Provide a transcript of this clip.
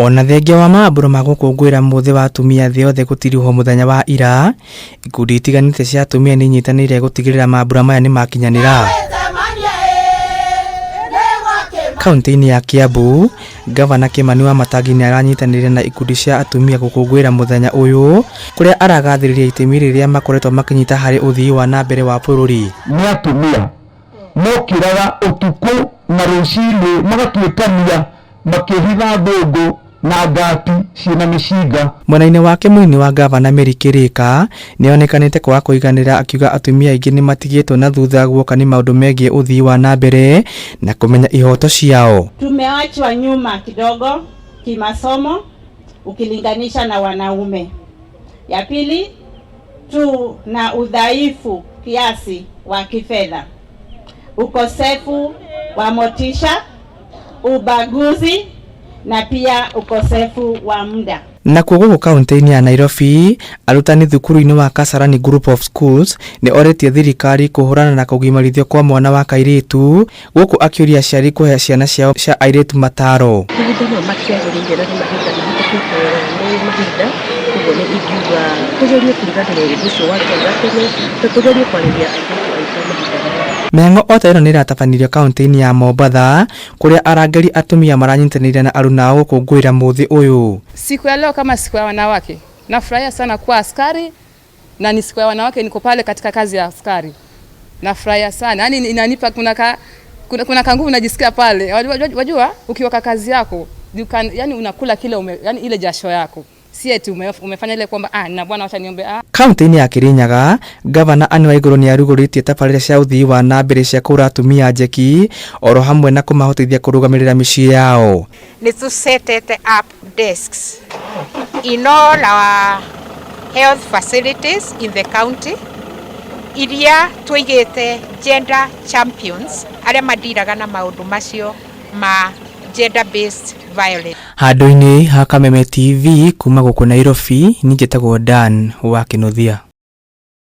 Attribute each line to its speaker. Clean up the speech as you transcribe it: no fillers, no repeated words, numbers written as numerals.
Speaker 1: Ona thengia wa mambũra ma gũkũngũĩra mũthĩ wa atumia thĩ yothe gũtirihwo mũthenya wa ira, ikundi itiganĩte cia atumia nĩ inyitanĩire gũtigĩrĩra mambũra maya nĩ makinyanĩra. Kaunti-inĩ ya Kiambu, Ngavana Kimani Wamatangi nĩ aranyitanĩire na ikundi cia atumia gũkũngũĩra mũthenya ũyũ, kũrĩa aragathĩrĩria itemi rĩrĩa makoretwo makĩnyita harĩ ũthii wa na mbere wa bũrũri.
Speaker 2: Nĩ atumia mokĩraga ũtukũ na rũcinĩ magatuĩkania makĩhitha thũngũ na ngati ciĩna mĩcinga.
Speaker 1: Mwena-inĩ wake mũnini wa ngavana Mary Kĩrĩka nĩ onekanĩte kwaga kũiganĩra akiuga atumia aingĩ nĩ matigĩtwo na thutha guoka nĩ maũndũ megiĩ ũthii wa na mbere na kũmenya ihoto ciao.
Speaker 3: Tumewachwa nyuma kidogo kimasomo ukilinganisha na wanaume. Ya pili, tuna udhaifu kiasi wa kifedha, ukosefu wa motisha, ubaguzi na pia ukosefu wa muda.
Speaker 1: Nakuo gũkũ kaunti-inĩ ya Nairobi, arutani thukuru-inĩ wa Kasarani Group of Schools nĩ orĩtie thirikari kũhũrana na kũgimarithio kwa mwana wa kairĩtu, gũkũ akĩũria aciari kũhe ciana ciao cia airĩtu mataro.
Speaker 4: Mahinda maya matiagĩrĩire na nĩ mahinda mahĩtũkĩte nĩ mahinda, koguo nĩ ingiuga tũgerie kũriganĩrwo ũndũ ũcio wa hau gatene na tũgerie kwarĩria airĩtu aitũ mahinda maya.
Speaker 1: Mĩhang'o o ta ĩno nĩ ĩratabanĩrio kaunti-inĩ ya Mombatha kũrĩa arangĩri atumia maranyitanĩire na aruna ao gũkũngũĩra mũthĩ ũyũ.
Speaker 5: Siku ya leo kama siku ya wanawake, nafurahia sana kuwa askari na ni siku ya wanawake, niko pale katika kazi ya askari. Nafurahia sana. Yaani inanipa kuna kanguvu najisikia pale. Wajua ukiweka kazi yako, you can, yani unakula kile ume, yani ile jasho yako. Si eti umefanya ile kwamba na bwana wacha niombe.
Speaker 1: Kaunti-inĩ ya Kirinyaga, Gavana Anne Waiguru nĩ arugũrĩtie tabarĩra cia ũthii wa na mbere cia kũgũra atumia njeki oro hamwe na kũmahotithia kũrũgamĩrĩra mĩciĩ yao.
Speaker 6: Nĩ tũsetete up desks in all our health facilities in the county iria tũigĩte gender champions arĩa mandiraga na maũndũ macio ma gender based violence.
Speaker 1: Handũ-inĩ ha Kameme TV kuma gũkũ Nairobi, niĩ njĩtagwo Dan wa Kĩnuthia.